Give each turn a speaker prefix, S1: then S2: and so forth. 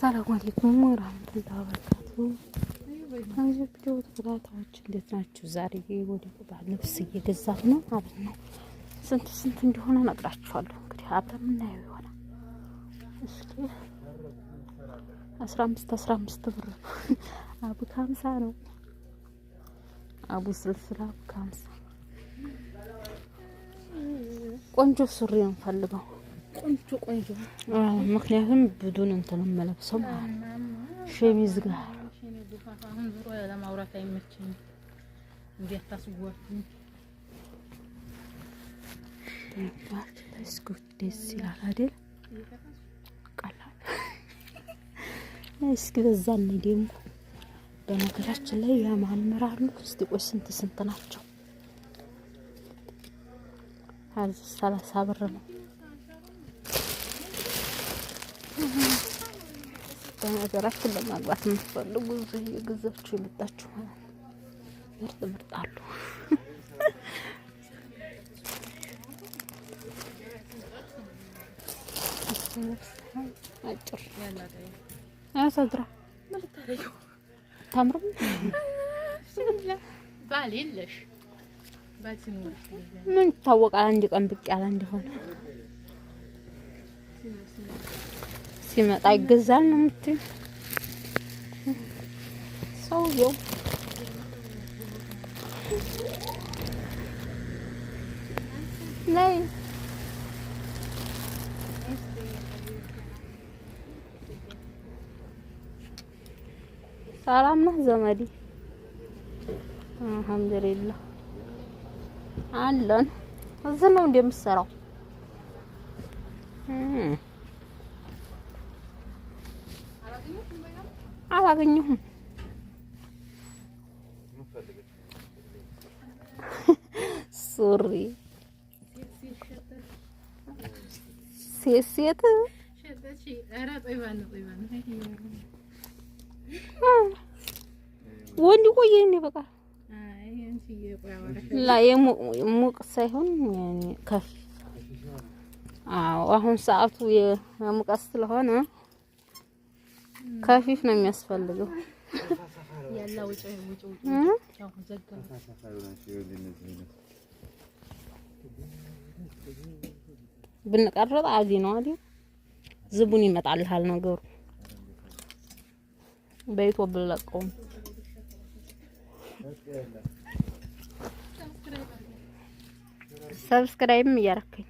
S1: ሰላም አለይኩም ወራህመቱላሂ ወበረካቱ። ቪዲዮ ተከታታዮች እንዴት ናችሁ? ዛሬ ወደ ልብስ እየገዛሁ ነው ማለት ነው። ስንት ስንት እንደሆነ እነግራችኋለሁ። እንግዲህ አብረን የምናየው ይሆናል። እስኪ 15 15 ብር ነው። አቡ ከሀምሳ ነው። አቡ ስልስላ አቡ ከሀምሳ። ቆንጆ ሱሪ ነው የምፈልገው።
S2: ቆንጆ ቆንጆ።
S1: ምክንያቱም ቡድን እንትን የምለብሰው ማለት ነው ሸሚዝ ጋር።
S2: አሁን ዙሮ ለማውራት አይመቸኝም። እንዲያታስጓትኝ።
S1: እስኩት ደስ ይላል አይደል? ቀላል። እስኪ በዛን ደግሞ በነገራችን ላይ ያማምራሉ። እስቲ ቆይ ስንት ስንት ናቸው? 30 ብር ነው። በነገራችን ለማግባት የምትፈልጉ እዚህ እየገዛችሁ የመጣችሁ ማለት ነው። ምርጥ ምርጥ አሉ። አጭር አያሳድራ ታምርም።
S2: ባል የለሽ
S1: ምን ይታወቃል? አንድ ቀን ብቅ ያለ እንደሆነ ሲመጣ ይገዛል ነው የምትይው ሰውየው። ነይ፣ ሰላም ነህ ዘመዴ? አልሐምዱሊላህ አለን። እዚህ ነው እንደምትሰራው? አላገኘሁም። ሱሪ ሴት ሴት ወንድ ቆየ እኔ በቃ ላ የሙቅ ሳይሆን ከፍ። አዎ፣ አሁን ሰዓቱ የሙቀት ስለሆነ ከፊፍ ነው የሚያስፈልገው። ብንቀርጥ አዚ ነው አይደል? ዝቡን ይመጣልሃል ነገሩ። በይቶ ብለቀውም subscribe ም እያረከኝ